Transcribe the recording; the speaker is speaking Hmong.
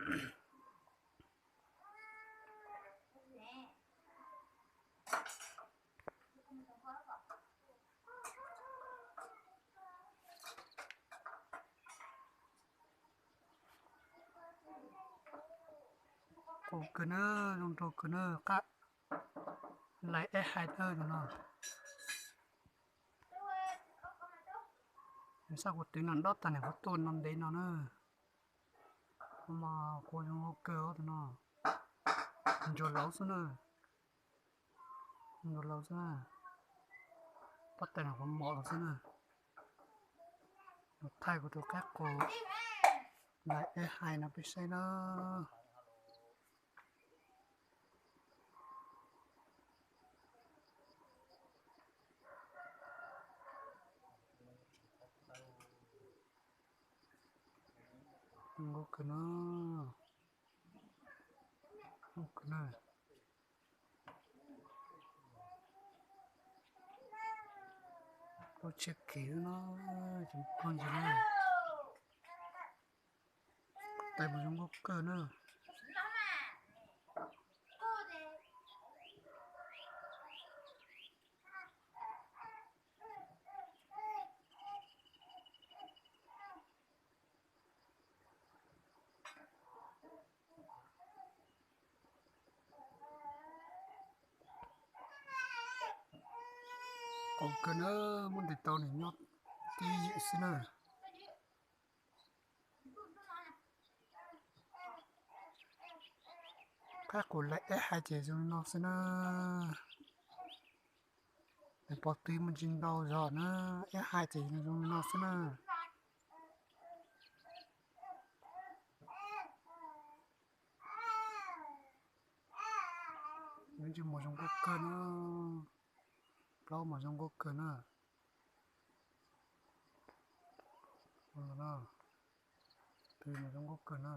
Qus kawg na, zoo nraug kawg na, qab lais eb hais tawg no. Saib kuv twv no dob tag niam qhuav tuaj no ntev no na. Mas qus zoo nkauj kawg tus no. Ntsuag laus xwb na. Ntsuag laus xwb na. Pob tais no qhuav mos los xwb na. Mus thaij kuv tus qaib qus lais eb hais no peb saib na. Zoo nkauj kawg na. Zoo nkauj kawg na. Lub tsheb kiv no, cov phooj ywg na. Tais mas zoo nkauj kawg na. Qus kawg na, muab ntes tau nws nyob tib ywm xwb na. Qaib qus lais eb hais ces zoo li no xwb na. Nws pov tw muaj ntsis ntau zog na, eb hais ces zoo li no xwb na. Lub ntsej muag zoo nkauj kawg na, plaub mas zoo nkauj kawg na. Tw mas zoo nkauj kawg na.